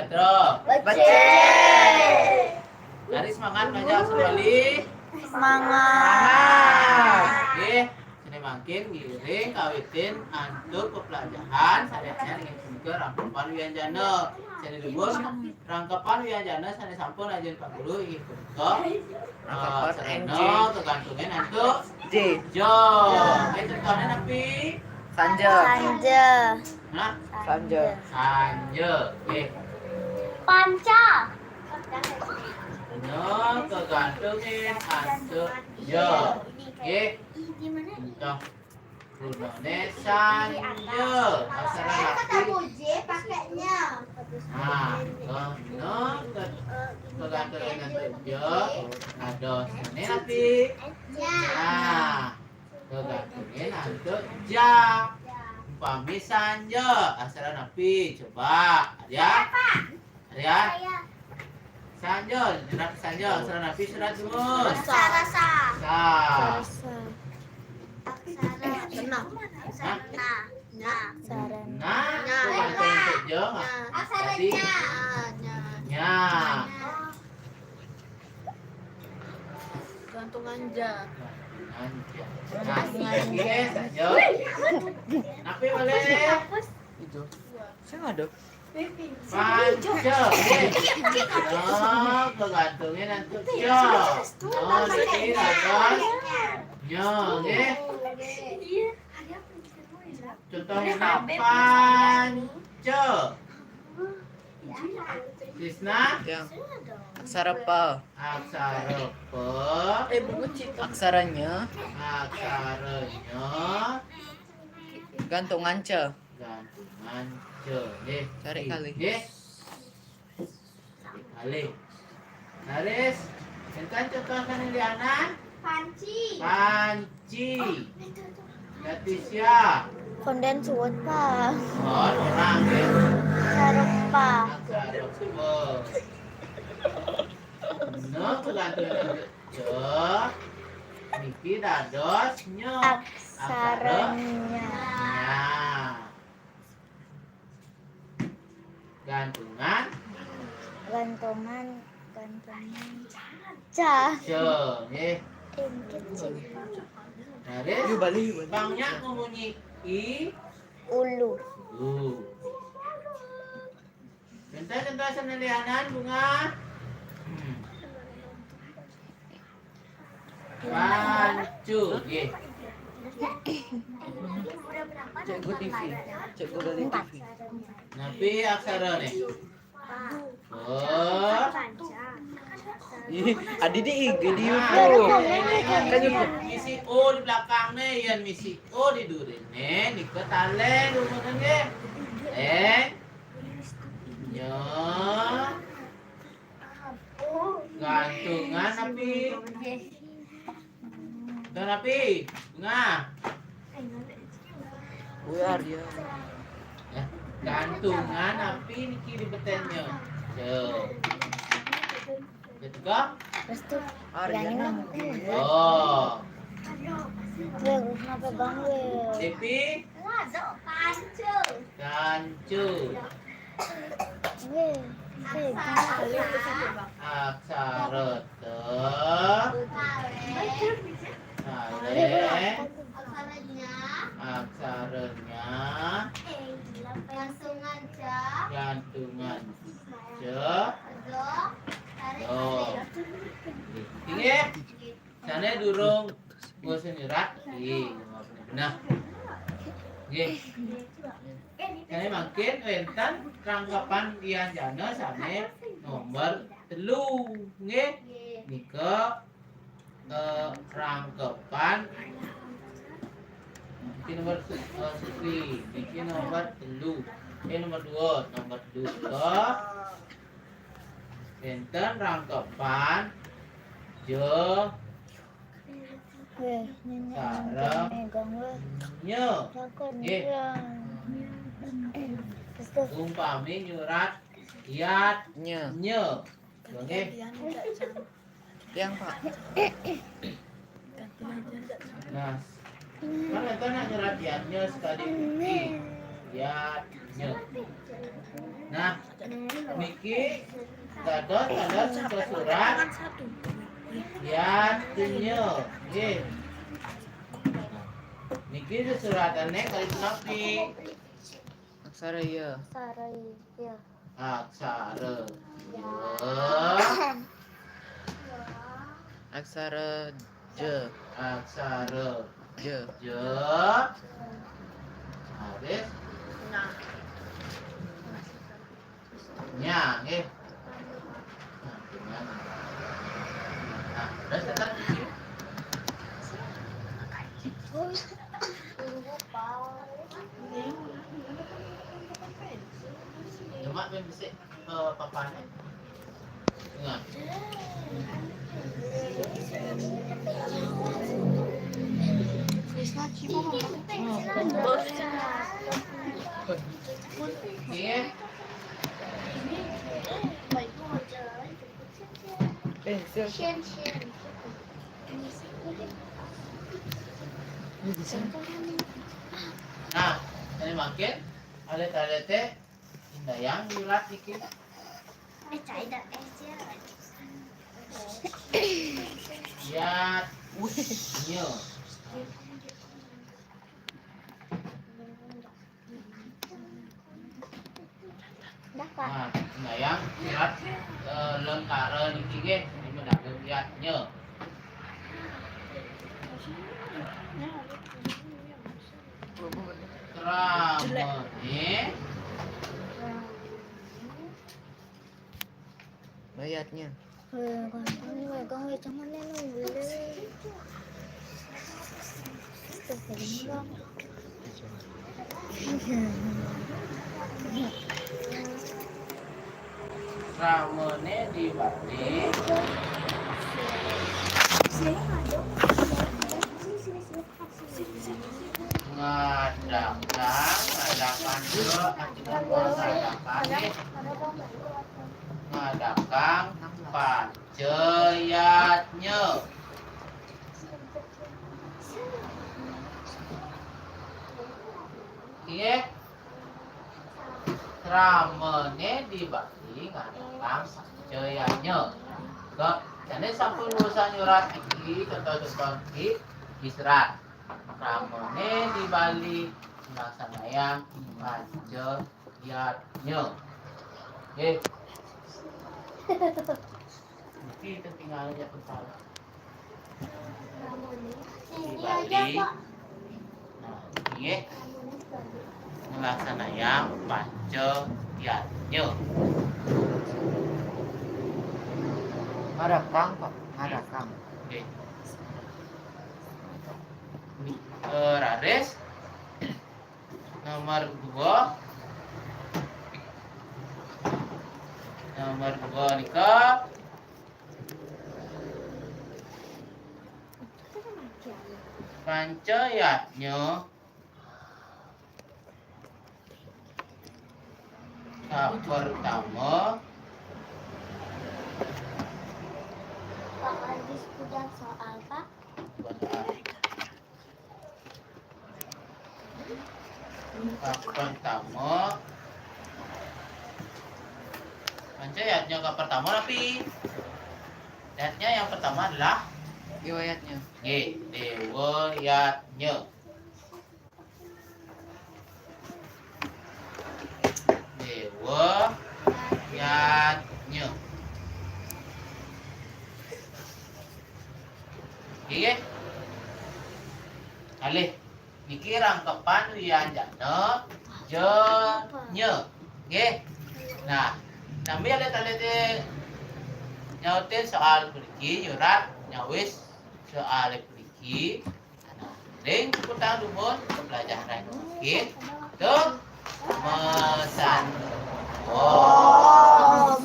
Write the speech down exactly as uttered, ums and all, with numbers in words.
Terus. Becik. Cari semangat ngajar kembali. Semangat. Semangat. Oke. Sini mangkin ngiring kawitin antuk pepelajahan sadayana inggih punika rangkepan wianjana. Sini dulu rangkepan wianjana sane sampun ajen Pak Guru inggih punika. Rangkepan eh, sarana N J. Kagantungin antuk J. J. Oke, contohnya napi? Sanja. Sanja. Nah, Sanja. Sanja. Oke. Panca. Sarana kagantungin antuk J. Oke. Contoh. Gunane sanja. Aksara napi? Nah, kono ke-, kagantungin antuk J. Dados sane napi? Nah, kagantungin antuk ja. Upami sanja, aksara napi? Coba. Arya? Arya? Sanja, nyerat sanja, aksara napi surat dumun? Aksara sa. Sa. Aksara sa. Aksara. Nah. Aksara na. Na. Aksara na. Na. Na. Coba tunjuk, Jo. Na. Aksara nya. Nya. Nya. Gantungan ja. Gantungan ja. Nah, sanja. Napi malih? Ijo. Sing ada. Panca, nggih. Oh, kagantungin antuk ja. Oh, niki dados nya, nggih. Contohnya panca. Tisna? Ya. Aksara pa. Aksara pa. Eh, bungut sih. Aksara nya. Aksara nya. Gantungan ca. Gantungan ca. Nggih. Cari kalih. Nggih. Cari kalih. Raris, enten contoh sane lianan? Panci. Panci. Gatisia. Konden suwut, Pak. Oh, ora nggih. Aksara pa. Aksara pa. Nah, kagantungin ja. Niki dados nya. Aksara nya. Nya. Gantungan. Gantungan. Gantungan. Ca. Ca, nggih. Engkit sih. Raris, yu bali, yu bali. Pangnya memunyi i. Ulu. Ulu. Contoh-contoh sane lianan, Bunga? Hmm. Pancu, nggih. Cikgu T V. Cikgu dari T V. Napi aksarane? Oh. Ih, adi di I G, di YouTube. Kan YouTube. Misi O di belakang ne, yen misi O di durin ne, nika taleng rumaken nggih. Taleng. Nya. Gantungan napi? Gantungan napi? Bunga. Kuwi Arya. Ya, gantungan napi niki di betennya? Tuh. Betul kah? Restu. Arya. Yang ini. Oh. Weh, kenapa bang, weh? Depi? Kancu. Weh, weh, kenapa? Aksara ta. Taleng. Aksara nya. Aksara nya. Gantungan ca. Gantungan ca. Do. Inggih. Sane durung bosen nyerat. Ih, nah. Nggih. Sane mangkin wenten rangkepan wianjana sane nomor telu. Nggih. Nika, eh, rangkepan niki nomor se-, eh, siji, niki nomor telu. Eh, nomor dua, nomor dua. Wenten rangkepan ja. Weh, nyenyek sareng megang, weh. Nya. Takon. Nggih. Ya. Terus, terus. Umpami nyurat yat nya. Nya. Nggih. Yang, Pak. Nah, kan enten nak nyurat yatnya sekali bukti. Yatnya. Nah, Niki dados, dados surat yatnya. Nggih. Niki suratane kalih punapi? Aksara ya. Aksara ya. Aksara ya. Aksara ja. Aksara ja. Ja. Habis. Nah. Nya, nggih. Nah, terus tetap di sini. Cuma ben bisa, eh, papane. Nah. Iya. Nah, ini makin alit-alite indayang nyurat niki. Yatnya. Nah, indayang nyurat, eh, lengkara niki nggih, ini mendadak yatnya. Kramane. Mayatnya. Ramene di Bali. Ngadakang, ngadakang, ngadakang, ngadakang pacayatnya. Nggih. Kramane di Bali ngadakang pacayatnya. Kok jane sampun urusan nyurat iki, contoh-contoh iki diserat. Kramane di Bali nglaksanayang pacayatnya. Nggih. Niki ketinggalan ya pesawat. Di Bali. Nah, nggih. Nglaksanayang pacayatnya. Ngadakang, Pak, ngadakang. Nggih. Eh, raris. Nomor dua. Nomor dua nika. Pacayatnya. Kapertama. Pak Adis, udah soal, Pak? Buat apa? Kapertama. Pacayatnya kapertama napi? Yatnya yang pertama adalah dewa yatnya. Nggih, dewa yatnya. Dewa yatnya. Nggih. Kalih. Niki rangkepan wianjana ja nya. Nggih. Nah, nami alit-alite nyautin soal puniki, nyurat nyawis soal puniki. Nah, ring puputang dumun pelajaran mangkin. Tuh, mesan. Om